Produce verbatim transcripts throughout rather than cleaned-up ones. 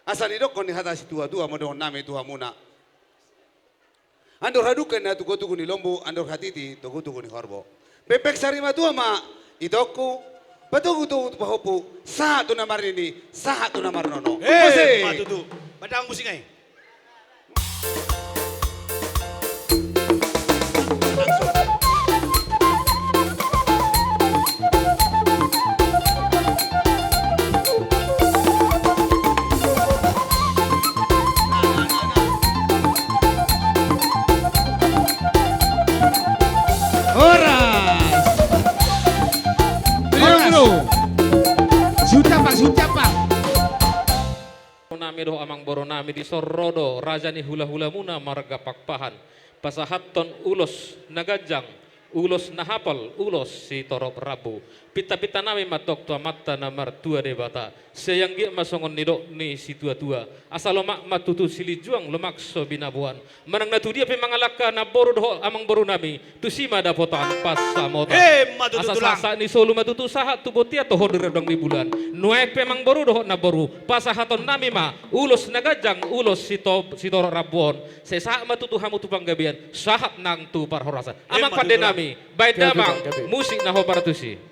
Asa nidokkon ni hata situatua ma dohonon nami tu hamuna. Andor hadungka na tugotugo ni lombu, andor hatiti tugotugo ni horbo. Pepek sari matua ma itongku, patogutogu tu pahompu, sahat tu na marnini, sahat tu na marnono. Eh, muse. Ima tutu. Baen damang musik i. Horas. Horas. Bro. Sihutap, Pak, sihutap, Pak. Nami dohot amangboru nami, dison ro do raja ni hulahulamuna marga Pakpahan. Pasahathon ulos na ganjang, ulos na hapal, ulos sitorop rambu. Pintapinta nami ma antong tu Amanta na martua Debata. Sai anggiat ma songon nidok ni situatua, asa lomak ma tutu silinjuang, lomak so binaboan. Manang na tudia pe mangalangka namboru dohot amangboru nami, tusi ma dapotan pansamotan. Eh, ima tutu, Tulang. Asa sahat ni solu ma tutu sahat tu bontean, toho di rondang ni bulan. Nuaeng pe amangboru dohot namboru, pasahaton nami ma ulos na ganjang, ulos sito-, sitorop rambu on. Sai sahat ma tutu hamu tu panggabean, sahat nang tu parhorasan. Eh, ima tutu, Tulang. Amang pande nami, baen damang musik na hombar tusi.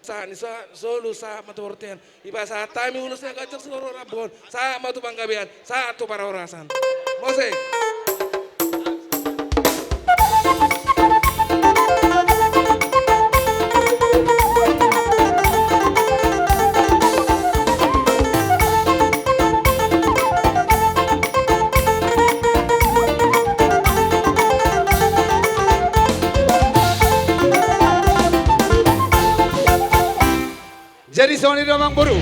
Sahat ni sa-, solu sahat ma tu bontean. Dipasahat hami ulos na ganjang sitorop rambu on. Sahat ma tu panggabean, sahat tu parhorasan. Muse. Jadi songon i do amangboru.